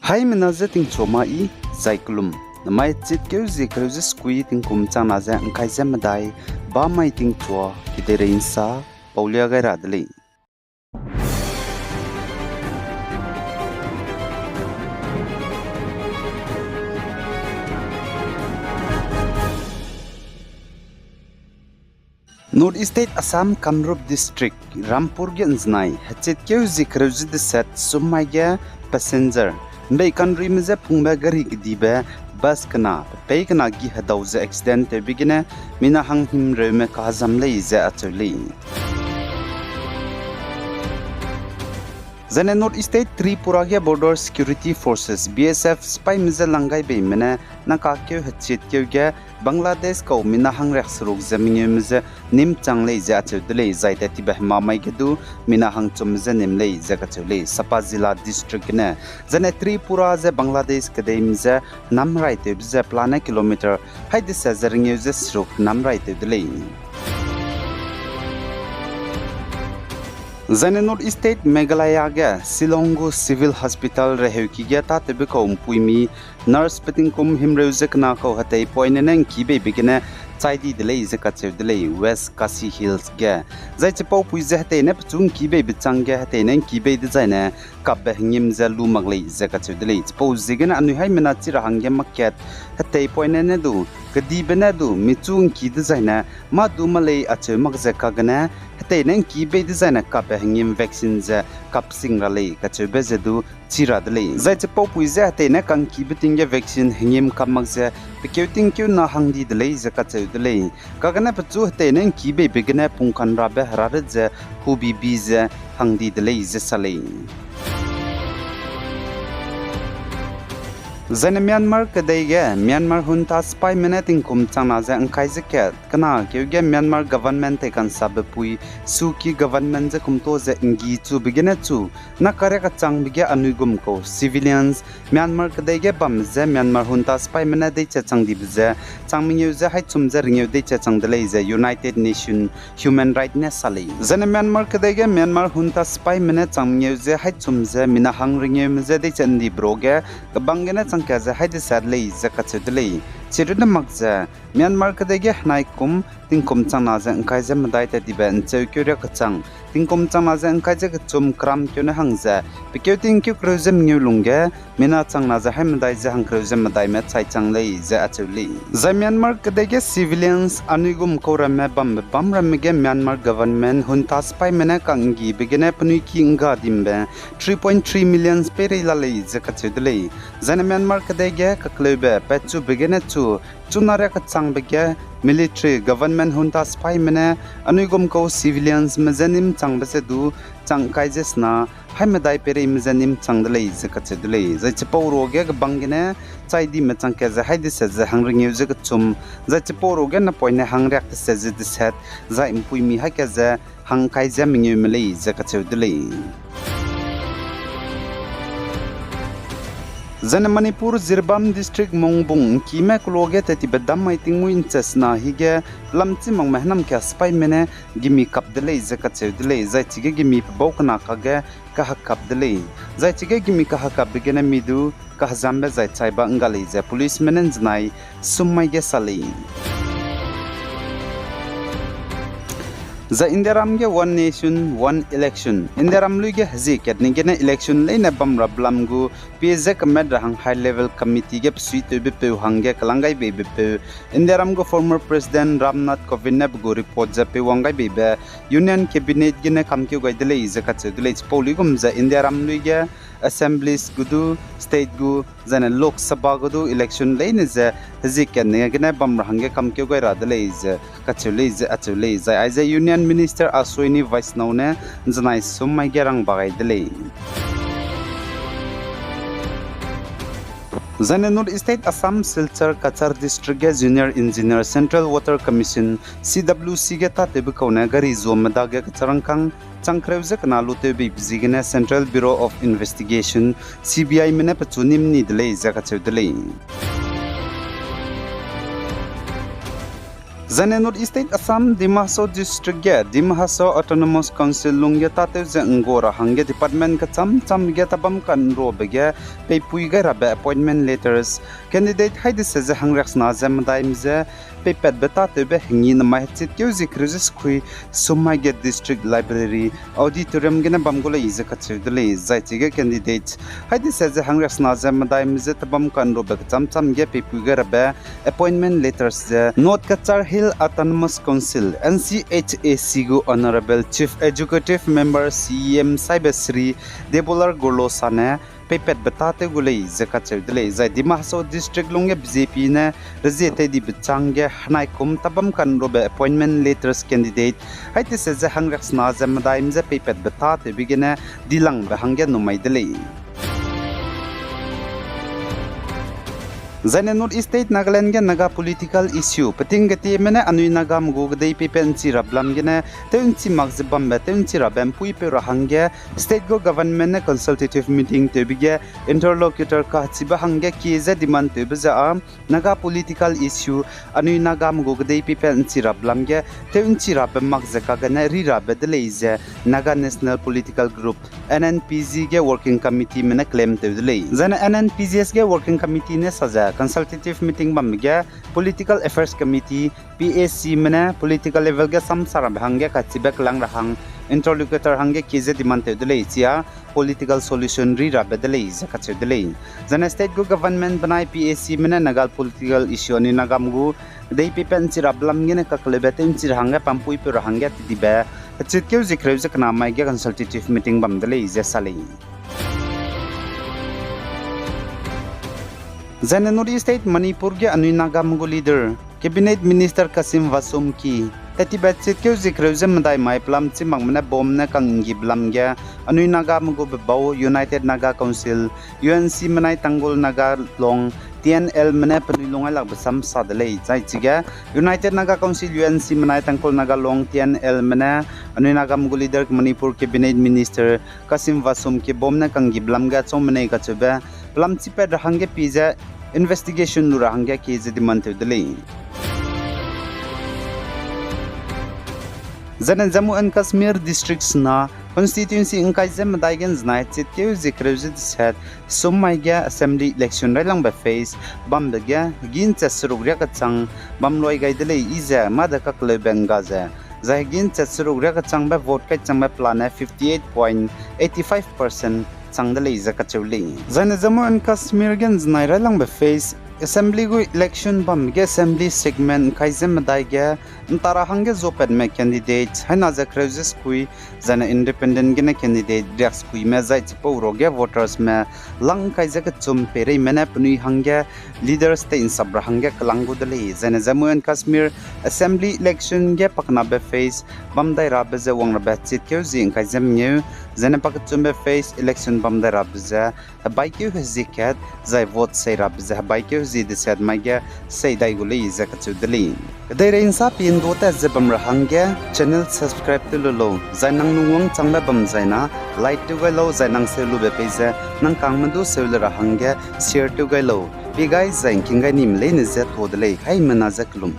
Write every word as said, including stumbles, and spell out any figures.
Haimena je tingchua ma i, zai kelum. Namai chitkeu zie kereu ze sekui tingkum changna ze ngkai ze medai, ba mai tingchua, kedeirei nsa, paulia gai ra de lei. North East State Assam Kamrup District, Rampur ge nzenai, hechitkeu zie kereu ze deset sum mai ge passenger, mbei kanruime je pungbe gari kedibe bus kena, pepei kena gi hedau ze accident tewbe gene, mina hang himreume kahezam lei ze acheu lei. Zaine North East State Tripura ge Border Security Forces, B S F, sipaime je langgaibeime ne, naka keu hechitkeu ge, Bangladesh kau mina hang riakseruk ze mengeume je nim chang lei ze acheu de lei, zai tat tibe hema mai ge du mina hang chumme je nim lei ze kacheu lei, Sapa Zilla District gene. Zaine Tripura ze Bangladesh kedeime je namraitewbe ze pelane kilometer hai deset ze ringeu ze seruk namraitew de lei. Zaine North East State Meghalaya ge Shillong gu Civil Hospital reheuki ge tâtewbe kau mpuimi nurse pe tingkum himreu ze kena kau hetei poine ne ngkibeibe gene chai di de lei ze kacheu de lei, West Khasi Hills ge. Zai chipaupui ze hetei ne pechu ngkibeibe chang ge hetei ne ngkibei dezaine kapbe hengîm ze lu mak lei ze kacheu de lei. Chipau ziegene anui haimena chi ra hangge market hetei poine ne du, kedibe ne du, michu ngki dezaine, mâ du ma lei acheu mak ze kagene, hetei ne ngkibei dezaine kapbe hengîm vaccine ze kap sing ra lei kacheube ze du chi ra de lei. Zai chipaupui ze hetei ne kangkibe ting ge vaccine hengîm kap mak ze, pekeu tingkeu na hang di de lei ze kacheu de lei. Kagene pechu hetei ne ngkibeibe gene pungkanrabe heraret ze, hubibi ze hang di de lei ze sa lei. Zaine Myanmar kedei ge Myanmar junta sipaime ne tingkum changna ze ngkai ze kat kena keu ge Myanmar government teikansabe pui Suu Kyi government je kumto ze nggi chube gene chu, na kariak kachangbe ge anui gum kau civilians Myanmar kedei ge bam ze Myanmar junta sipaime ne deiche chang dibe ze, chang mengeu ze haîchum ze ringeu deiche chang de lei ze United Nation Human Right ne sa lei. Zaine Myanmar kedei ge Myanmar junta sipaime ne chang mengeu ze haîchum ze mina hang ringeume je deiche ndi bro ge, kebang gene chang ka ze hai desat lei ze kacheu de lei. Chirunne mak ze, Myanmar kedei ge henai kum, tingkum changna ze ngkai ze medai tat dibe ncheukeu riak kachang, tingkum changna ze ngkai ze kechum keram keu ne hang ze, pekeu tingkeu kereu ze mengeu lungge, mina changna ze hai medai ze hang kereu ze medaime chai chang lei ze acheu lei. Zai Myanmar kedei ge civilians anui gum kau ramme bambe bam ramme ge Myanmar government junta sipaime ne kanggibe gene penui ki ngga dimbe three point three millions peirei la lei ze kacheu de lei. Zaine Myanmar kedei ge kakleube patchube gene chu, chuna riak kachangbe ge military government junta sipaime ne anui gum kau civiliansme je nim changbe ze du, chang kai ze sena, hai medai peireime je nim chang de lei ze kacheu de lei. Zai chipau ruage kebang gene, chai dime chang ka ze hai desat ze hang ringeu ze kechum, zai chipau ruage napoine hang riak desat ze desat, zai mpuimi hai ka ze hang kai ze mengeume lei ze kacheu de lei. Zaine Manipur Jiribam District Mongbung ngkime keloa ge tat tibe dam mai tingmui nche sena hige lamchi makme hênam ka sipaime ne gimi kap de lei ze kacheu de lei, zai chige gimi pebau kena kage kahekap de lei. Zai chige gimi kahekapbe gene mi du kahezambe zai chaiba ngga lei ze policeme ne nzenai sum mai ge sa lei. Zai Indiaram ge One Nation, One Election. Indiaram lui ge hezie katne gene election leine bam ra belam gu, pie ze kemet ra hang High Level Committee ge besuitewbepeu hangge kelang gaibeibe peu, Indiaram gu former President Ram Nath Kovind ne pe gu report ze peiwang gaibeibe, Union Cabinet gene kamkeu gai de lei ze kacheu de lei. Chipau luigum ze Indiaram lui ge assemblies gu du, state gu, zaine Lok Sabha gu du election leine ze hezie katne gene bam ra hangge kamkeu gai ra de lei ze kacheu lei ze acheu lei. Zai aize Union Minister Ashwini Vaishnaw ne nzenai sum mai ge rang ba gai de lei. Zaine North East State Assam Silchar Cachar District ge Junior Engineer Central Water Commission, C W C ge tâtewbe kau ne gari zuame dage kacharangkâng chang kereu ze kena lutewbeibe ziegene Central Bureau of Investigation, C B I me ne pechu nim ni de lei ze kacheu de lei. Zaine North East State Assam, Dima Hasao District ge Dima Hasao Autonomous Council lungge tâtew ze ’nggua ra hangge department kechâm châm ge tabam ka'nruabe ge peipui gai rabe appointment letters, candidate haidese ze hangriaksena ze medaime je peipatbe tâtewbe hengi namai hechitkeu zie kereu ze sekui summai ge District Library Auditorium gene bam gu lei ze kacheu de lei. Zai chige candidate haidese ze hangriaksena ze medaime je tabam ka'nruabe kechâm châm ge peipui gai rabe appointment letters ze North Cachar Hill Autonomous Council, N C H A C gu Honourable Chief Executive Member C E M Saibe Shri Debolal Gorlosa ne peipatbe tâtew gu lei ze kacheu de lei. Zai Dima Hasao District lungge B J P ne rezie teidibe chângge henaikum tabam ka'nruabe appointment letters candidate haidese ze hangriaksena ze medaime je peipatbe tâtewbe gene dilangbe hangge numai de lei. Zaine North East State Nagaland ge Naga political issue peting ketieme ne anui Nagame gu kedei peipat ’nchi rabe lam gene tew ’nchi mak ze bambe tew ’nchi rabe ’mpuipeu ra hangge state gu government ne consultative meeting tewbe ge interlocutor kachibe hangge kie ze demand tewbe ze â Naga political issue anui Nagame gu kedei peipat ’nchi rabe lam ge tew ’nchi rabe mak ze kagene ri rabe de lei ze Naga National Political Group, N N P G ge working committeeme ne claim tew de lei. Zaine N N P G S ge working committee ne sa ze consultative meeting bambe ge Political Affairs Committee, P A Cme ne political level ge samsa rabe hangge kachibe kelang ra hang interlocutor hangge kie ze demand tew de lei, chia political solution ri rabe de lei ze kacheu de lei. Zaine state gu government benai P A Cme ne Naga political issue anui Nagame gu kedei peipat ’nchi rabe lam gene kakeleube tew ’nchi ra hangge pampuipeu ra hangge tedibe hechitkeu zie kereu ze kena mai ge consultative meeting bam de lei ze sa lei. Zaine North East State Manipur ge anui Nagame gu leader, Cabinet Minister Kasim Vasum ki tetibe chitkeu zie kereu ze medai mai pelam chi makme ne bom ne kanggibe lam ge anui Nagame gu bebau United Naga Council, U N C menai Tangkhul Naga Long, T N L me ne penui lungai lakbe sam sa de lei. Zai chige United Naga Council, U N C menai Tangkhul Naga Long, T N L me ne anui Nagame gu leader Manipur Cabinet Minister Kasim Vasum ki bom ne kanggibe lam ge chau menei kacheube pelam chipat ra hangge pie ze investigation lu ra hangge kie ze demand tew de lei. Zaine Jammu and Kashmir district sena constituency ’ngkai ze medai ge ’nzenai chitkeu zie kereu ze deset sum mai ge assembly election railangbe phase bambe ge hegî ’nchet seruk riakechang bam luai gai de lei i ze mâ de kakeleube ’ngga ze, zai hegî ’nchet seruk riakechangbe vote kaichangbe pelane fifty eight point eighty five percent chang de lei ze kacheu lei. Zaine Jammu and Kashmir ge ’nzenai railangbe phase assembly gu election bambe ge assembly segment ’ngkai ze medai ge ’nta ra hangge zopatme candidate haina ze kereu ze sekui, zaine independent gene candidate riak sekuime zai chipau ruage votersme lang ’ngkai ze kechum peireime ne penui hangge leaders tei'nsap ra hangge kelang gu de lei. Zaine Jammu and Kashmir assembly election ge pakenabe phase bam dai rabe ze wang rabe chitkeu zie ’ngkai ze mengeu, zaine pakechumbe phase election bam dai rabe ze hebaikeu hezie kat, zai vote sei rabe ze hebaikeu hezie deset mai ge sei dai gu lei ze kacheu de lei. Kedeirei ’nsa pindua tat ze bam ra hangge channel subscribe tew lu lau, zai nang lungwang changbe bam zaina like tew gai lau, zai nang seu lube pei ze nang kangme du seu le ra hangge share tew gai lau. Pie gai zai ’ngking gai nime leine ze tuâ de lei, haimena ze kelum.